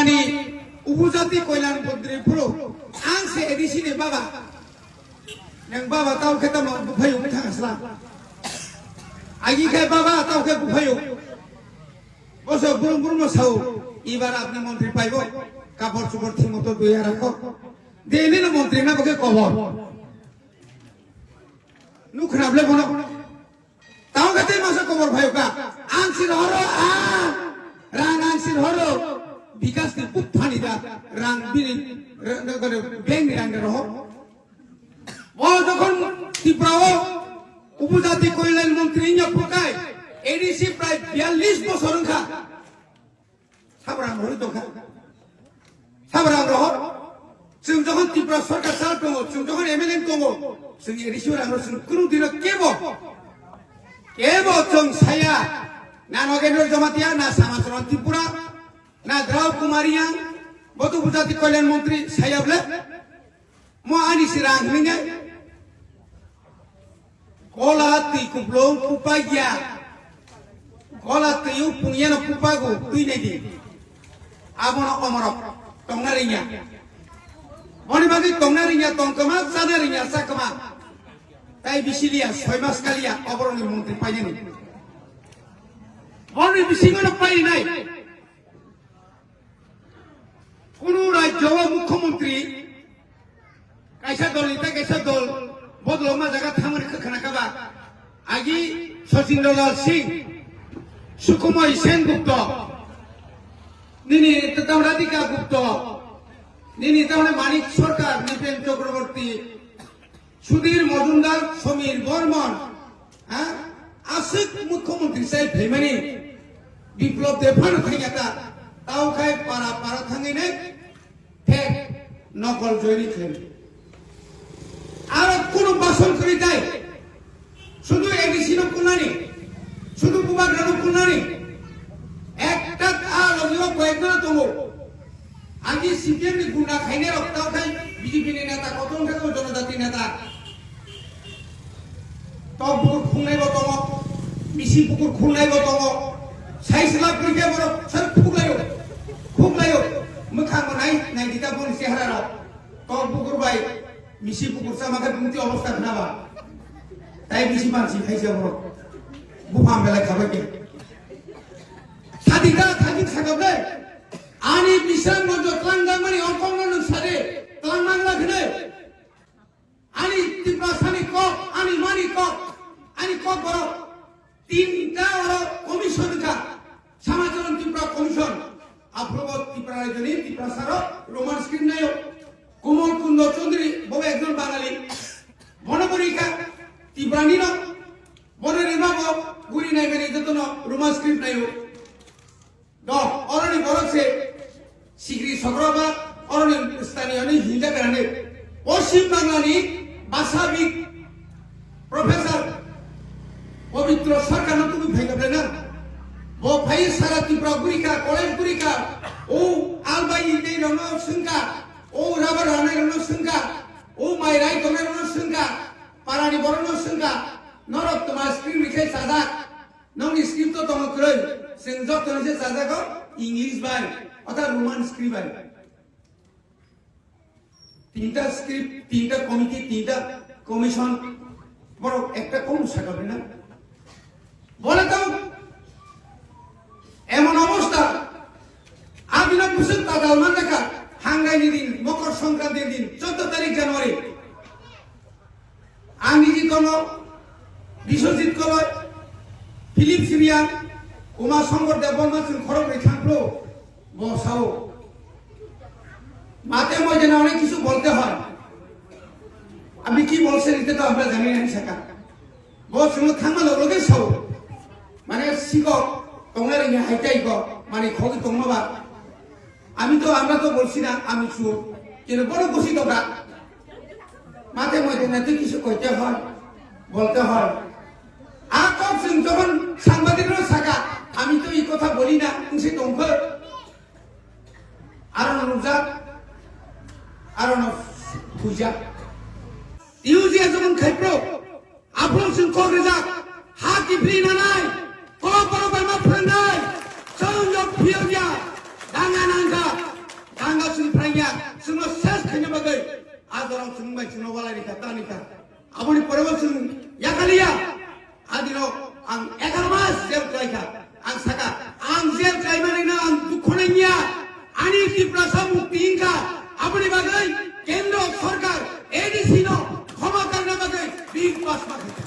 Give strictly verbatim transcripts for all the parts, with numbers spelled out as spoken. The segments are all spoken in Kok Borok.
Ani upujati koilan pondri phuru ang se A D C ni baba. Nang baba tau khe tamo buphai ung thang asla. Agi khe baba tau khe buphai ung. Boso burung burung no sao. Ibar apni montri paibo. Kapor chupor thimo to duya rakho. Delhi no montri na bokhe kobor. Nukhna ble bono. Tamo khe tei masa kobor phaio ka. Ang sir horo, ah, rang ang sir horo. Bikas ni buk thani da, rang bini, r-, r-, r-, bank ni rang roho. O jokhon Tripura o upojati koilan montri wngya phukai, A D C prai biyallis bosor wngkha. Sabrang rohor tongkha. Sabrang rohor. Chwng jokhon Tripura sorkar chal tongo, chwng jokhon M L A tongo, chwng A D C rang rohor chwng kunu dino kebo, kebo chwng saya, na Nagendra Jamatia, na Samacharan Tripura, na Drau Kumar Reang, boto bujati kalyan montri saya ble. Mo ani sirang hwnwi nai. Kola twi kuplung pupa ya. Kola twi u pungyano pupago twi nai di. Abono omorok tongna ringya. Boni bagwi tongna ringya, tongkama, chana ringya, chakma. Tai bisiliya, soi mas kaliya, oboroni montri painani. Boni bisingono painai. Kunu rajyo o mukhyamantri kaisa dol ni tei kaisa dol bodolma jaga thangmani khe khna kha ba. Agi Sachindralal Singh, Sukhmoy Sen Gupta, nini tamo Radhika Gupta, nini tamo Manik Sarkar, Nipen Chakraborty, Sudhir Majumdar, Samir Barman, ha? Aswk mukhyamantri sai phaimani Biplab Deb phano thangya ta, tao khai para para thangwi nai thek nokol joini khlai. Aro kunu bason kwrwi tai, sudu A D C no kunani, sudu Bubagra no kunani, ekta a logio koyekjona tongo. Ani C P M ni gunda khainai rok tao khai B J P ni neta, kotor khe jonojati neta. Tok bukur khungnai bo tongo, bisi bukur khungnai bo tongo. Sai sila pui khe borok sar khuklaio, khuklaio. Mwkhang bo nai, nai dita boni chehara rok. Tok bukur bai, bisi bukur sama khe bumti obostha khna ba. Tai bisi mansi khaisa borok. Buphang belai khabai khe. Sadika thajik sakable. Ani bisang monjo tlang dangmani okong no nung sade, tlang mang la khne. Ani Tiprasani kok, ani mani kok, ani kok borok. Tinta oro commission ka, Samacharan Tripura Commission. Aphrobo Tripura rajyoni Tiprasaro Roman script nayo. Komol Kundo Chaudhary, bo ekjon Bangali. Bono bori ka, Tiprani no, bono rima bo, guri nai bani jotono Roman script nayo. Do, oroni borok se sikri sokroba, oroni sthaniyoni hinja berani. Poschim Banglani bhashabid Professor Pabitra Sarkarno tubui phai gablena. Bo phai sara Tripura gurika, college gurika, o albai tei rokno swngka, o rubber ranai rokno swngka, o mai rai tongnai rokno swngka, parani borokno swngka, norok twma screen rikhe sajak. Nokni script o tongo kwrwi, chwng joto ni se chajago English bai, otha Roman script bai. Tinta script, tinta committee, tinta commission, borok ekta kono sakha bina. Bole to emon obostha, abino bwswk tadal man lekha, hangai ni din, Mokor Songkranti din, choudo tarik January. Ang niji tongo, Biswajit Koloi, Philip Siriang, Uma Shankar Debbarma chwng khoroknwi thangphru, bo sao. মাঝে মধ্যে না অনেক কিছু বলতে হয়। আমি কি বলছেন এটা তো আমরা জানি না, সেটা। Bo chwngno thangma loge loge sao. Mane sikok tongnai rwngya hai tei kok, mane khogwi tongma ba. আমি তো, আমরা তো বলছি না, আমি চুপ। কিন্তু বড় খুশি তো কা। মাঝে মধ্যে না তুই কিছু কইতে হয়, বলতে হয়। আর কম সিং যখন সাংবাদিকরা থাকা, আমি তো এই কথা বলি না, উনি তখন আরো নুজা, আরো ন পূজা। ইউজিয়া যখন খাইপ্রো, Aphuru chwng kok rijak, ha kiphilwi nanai, kok borok bai ma phrwngnai, chwng jok phiyokya, danga nangkha, Tiprasa mukti wngkha, aboni bagwi kendro sorkar A D C no khoma karna bagwi bill pass ma khaikha.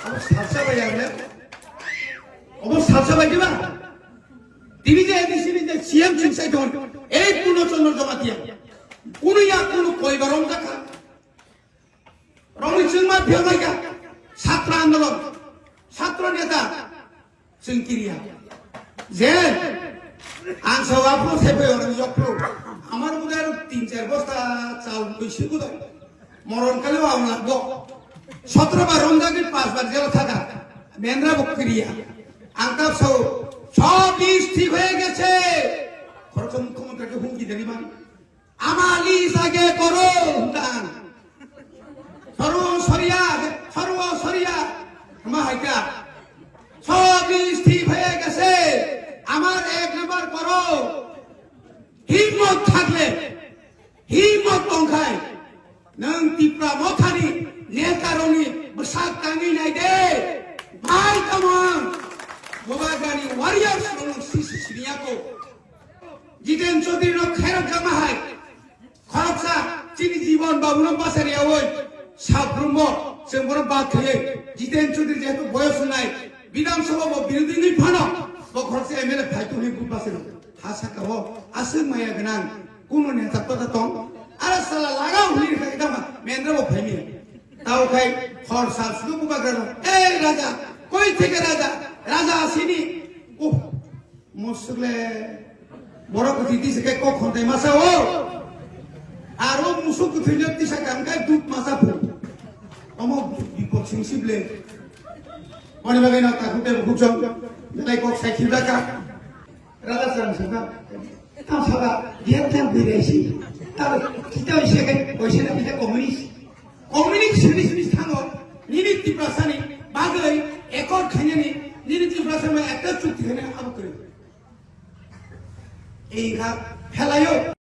Abo salsa bai ya le? Abo salsa bai diba? Tini je A D C ni je C M chwng sai thon, ei Purno Chandra Jamatia, kunu ya kunu koibar wngjakha. Romwi chwngma phiyoknaikha, chhatra andolon, chhatra neta chwng kiriya. Je ang sawa phuru sai phai orang yokphru. Amar budai aro tin char bosta chal twi si budai. Moron kale wa ang lagbo. Sotro bar romjagwi pas bar jela thaka. Mendra bo kiriya. Ang ta sao, সব লিস্ট ঠিক হয়ে গেছে। খরচ মুখ্যমন্ত্রীকে হুমকি দেনি man. আমার লিস্ট আগে করো, হুতান। সর্ব সরিয়া, সর্ব সরিয়া, মা হাইকা। সব লিস্ট ঠিক হয়ে গেছে, আমার এক নাম্বার করো। হিম্মত থাকলে, হিম্মত tongkhai, nwng Tipra Mothani netarokni bwsak tangwi nai de, bai tamo ang Bubagrani warriors rokno sisi siniya ko. Jiten Chaudhary no khairok jama hai. Khoroksa chini jibon babuno bachari awoi. Sabrumbo chwng bono bad khaiye. Jiten Chaudhary jehetu boyos wngnai. Bidhan Sabha bo birodhi ni phano. Bo khoroksa M L A phai tongwi bud bachari. Ha saka ho. Aswk maya gwnang. Kuno neta kota tong. Ara sala laga huli kha itama. Mendra bo phai miya. Tao khai khorsa sudu Bubagra no. Ei raja. Koi theke raja. Raja asini. Uh. Musuk le borok kwthwi tisa khe kok khonthai masa o. Aro musuk kwthwi no tisa khe ang khe dut masa phu. Omo bipot sing sib le. Oni bagwi no takhuk de bukhuk jong. Belai kok sai khibra ka. Raja sarang sangka. Tam saba dia tam bire si. Tam kita ise khe koise na kita komunis. Community service ni thango nini Tiprasani bagwi accord khainani nini Tiprasani ekta chukti khainani abo kwrwi. Ei kha phelaio.